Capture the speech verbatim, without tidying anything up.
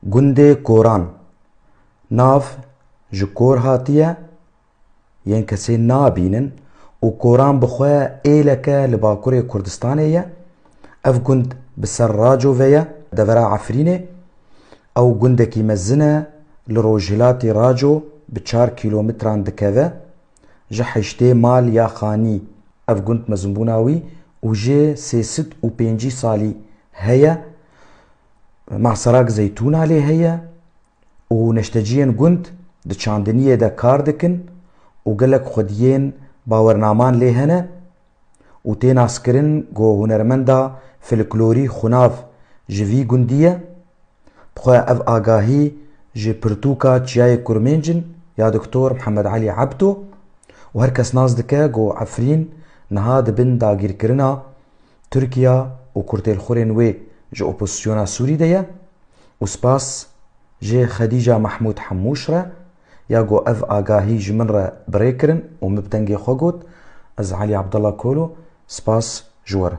Gundê Koran, nav ji kor hatiye, yên kesê nabînin û Koran bi xwe êleke li Bakurê Kurdistanê ye. Ev gund bi ser Raco ve ye, devera Efrînê. Ew gundekî mezin e, li rojhilatî Raco bi çar kîlometran dikeve. Ji heştê mal ya xanî ev gund mezinbûna wî û jê sê sed û pêncî salî heye. Maserak zeytûna lê heye û neşteciyên gund di çandiniyê de kar dikin û gelek xwediyên bawernaman lê hene û tê naskirin ku hunermenda folklorî xunav ji vî gundî ye. Bi xwe ev agahî ji pirtûka Çiyayê Kurmênc in ya Doktor Mihemed Elî Ebdo û her kes nas dike ku Efrîn niha di bin dagîrkirina Tirkiya û kurtêlxurên wê ji opozîsyona Sûrî de ye û spas jê Xedîca Mehmûd Hemûş re ya ku ev agahî ji min re bi rê kirin û min bi dengê xwe got, ez Elî Abdullah Kolo, spas ji we re.